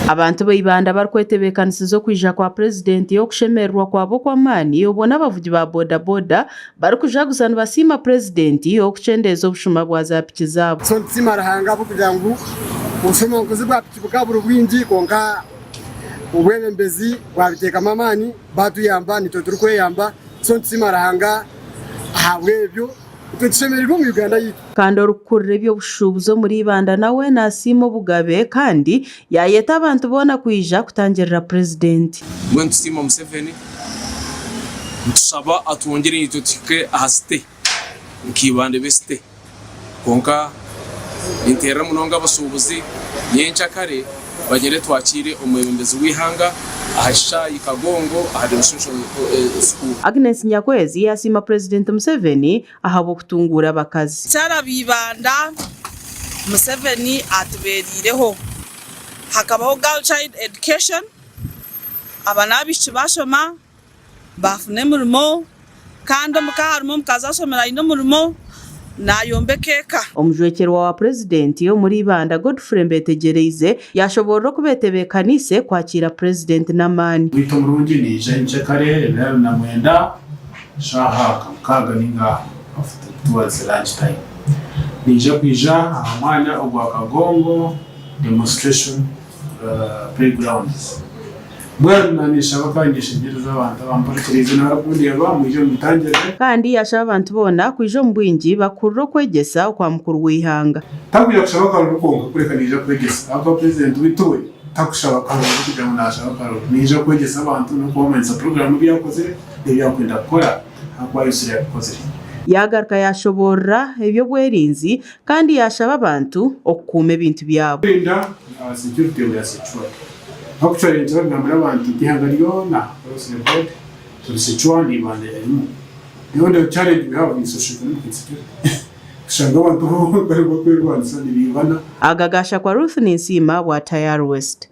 Abantu ba Ibanda barikwetebeekanisiza okwija kwa Purezidenti okushemererwa kwaba okw'amaani obwo n'abavugi ba boda boda barikujaguza nibasiima Purezidenti okukyendeeza obushuma bwa za piki zaabo. So nitusiima Ruhanga ahabw'okugira ngu obushomankuzi bwa piki bukaba buri bwingi kwonka obwebembezi bwabiteekamu amaani baatuyamba naitwe turikweyamba so nitusiima Ruhanga ahabw'ebyo. Itwe tushemereirwe omu Uganda yaitu. Kandi orikukurira eby'obushuubuzi omuri Ibanda nawe nasiima obugabe kandi yayeta abantu boona kwija kutangirira Purezidenti. Mbwenu tusiima Museveni, nitushaba atwongyere naitwe tuhike aha site nka Ibanda ebe site. Kwonka ninteerera munonga abashuubuzi nyenkyakare bagyende twakiire omwebembezi w'eihanga aha kishaayi Kagongo aha Demonstration School. Agnes Nyakwezi yasiima Purezidenti Museveni ahabw'okutunguura abakazi. Kyara ba Ibanda, Museveni atubereireho. Hakabaho Girl Child Education, aba n'abaishiki bashoma. Baafuna emirimo, kandi omu ka harimu omukazi ashomire aine omurimo, naayombeka eka. Omujwekyerwa wa Purezidenti omuri Ibanda, Godfrey Mbetegyereize yaashoboorora oku beetebeekaniise kwakiira Purezidenti n'amaani. Beitu omurungi naija nyenkyakare ebiro 29 shaaha nka mukaaga ninga towards lunch time. Naija kwija aha mwanya ogwa Kagongo demonstration Playgrounds. Mbwenu naaneshaba kandi nyeshengyereza abantu abampurikiriize n'abarikundeeba mwije muntangirire. Kandi yaashaba abantu boona kwija omu bwingi bakuhurire okwegyesa okwa mukuru w'eihanga. Takwija kushaba akaruru kwonka kureka naija kwegyesa ahabw'okuba purezidenti waitu we takushaba karuru kugira ngu naashaba akaruru. Naija kwegyesa abantu n'okubamanyisa puroguraamu ebi akozire n'ebi arikwenda kukora ahakuba ayosire abikozire. Yaagaruka yaashoboorora eby'obwerinzi Kandi yaashaba abantu okukuuma ebintu byabo. Kwenda our security we are secured. Actually ninkira kugambira abantu nti eihanga ryoona across the board turi secure na Ibanda erimu. The only challenge we have is socio economic insecurity. Kushanga abantu bari kwerwanisa nibiibana. Aga gaashakwa Ruth Ninsiima bwa Tayari West.